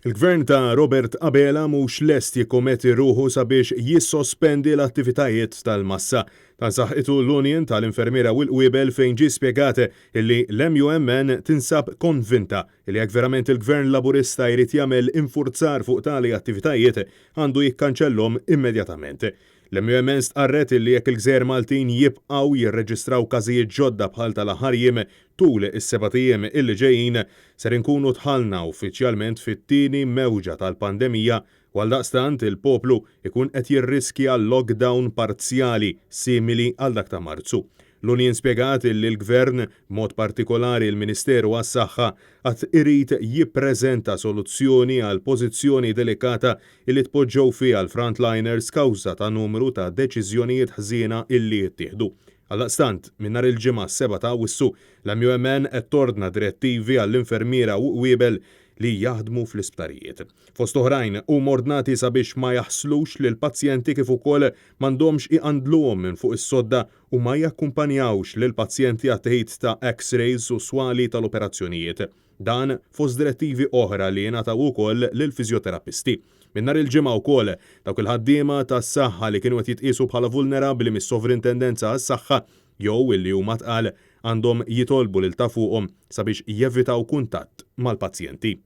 Il-Gvern ta' Robert Abela mhux lest jikkommetti ruħu sabiex jissospendi l-attivitajiet tal-massa. Dan saħqitu l-Union tal-Infermiera u l-Qwiebel fejn ġie spjegat illi l-MUMN tinsab konvinta illi jekk verament il-Gvern Laburista jrid jagħmel infurzar fuq tali attivitajiet għandu jikkanċellhom immedjatament. L-MUMN stqarret illi jekk il-gżejjer Maltin jibqgħu jirreġistraw każijiet ġodda bħal tal-aħħar jiem tul is-sebat ijiem illi ġejjin, ser inkunu dħalna uffiċjalment fit-tieni mewġa tal-pandemija u għaldaqstant il-poplu jkun qed jirriskja lockdown parzjali simili għal dak ta' Marzu. L-Union spjegat li l-Gvern, b'mod partikolari l-Ministeru għas-Saħħa, għad irid jippreżenta soluzzjoni għall-pożizzjoni delikata illi tpoġġew fiha l-frontliners kawża ta' numru ta' deċiżjonijiet ħżiena illi ttieħdu. Għaldaqstant, minn nhar il-Ġimgħa s-7 ta' Awwissu, l-MUMN qed tordna direttivi għall-infermiera u qwiebel li jaħdmu fl-isptarijiet. Fost oħrajn, huma ordnati sabiex ma jaħslux lill-pazjenti kif ukoll m'għandhomx iqandluhom minn fuq is-sodda u ma jakkumpanjawx lill-pazjenti għat-teħid ta' X-rays u swali tal-operazzjonijiet. Dan fost direttivi oħra li jingħataw ukoll lill-fiżjoterapisti. Minn nhar il-Ġimgħa wkoll, dawk il-ħaddiema tas-saħħa li kienu qed jitqiesu bħala vulnerabbli mis-Sovrintendenza għas-Saħħa jew illi huma tqal għandhom jitolbu lil ta' fuqhom sabiex jevitaw kuntatt mal-pazjenti.